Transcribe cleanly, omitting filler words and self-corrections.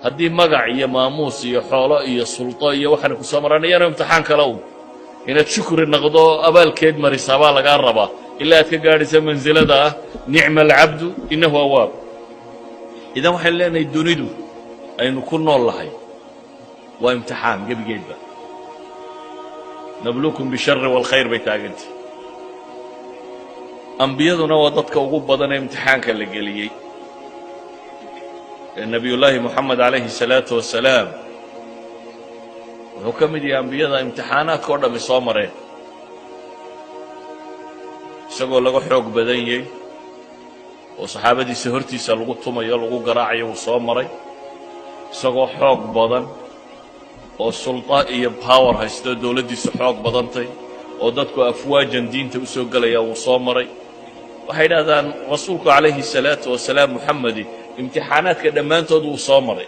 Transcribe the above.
Haddii magac iyo maamuus iyo xoolo iyo sulto iyo waxaana ku soo maraan, iyana imtixaan kale un inaad shukri noqdo, abaalkeed marisaa baa lagaa rabaa, ilaa aad ka gaadhaysa mansilada ah نعم العبد إنه أواب. Idan waxaynu leenahay, dunidu aynu ku nool lahay waa imtixaan gebigeedba. نبلوكم بالشر والخير bay taagantay. Ambiyaduna waa dadka ugu badan ee imtixaanka la geliyey. Ee Nebiyullaahi Moxamed calayhi salaatu wasalaam wuxuu ka mid yahay ambiyada imtixaanaadka o dhammi soo mareen, isagoo laga xoog badan yahay oo saxaabadiisa hortiisa lagu tumayo, lagu garaacayo, wuu soo maray. Isagoo xoog badan oo sulta iyo power haysto, dowladdiisu xoog badantay oo dadku afwaajan diinta u soo gelaya, wuu soo maray. Waxay idhahdaan rasuulku calayhi salaatu wasalaam, Muxamedi, imtixaanaadka dhammaantood wuu soo maray.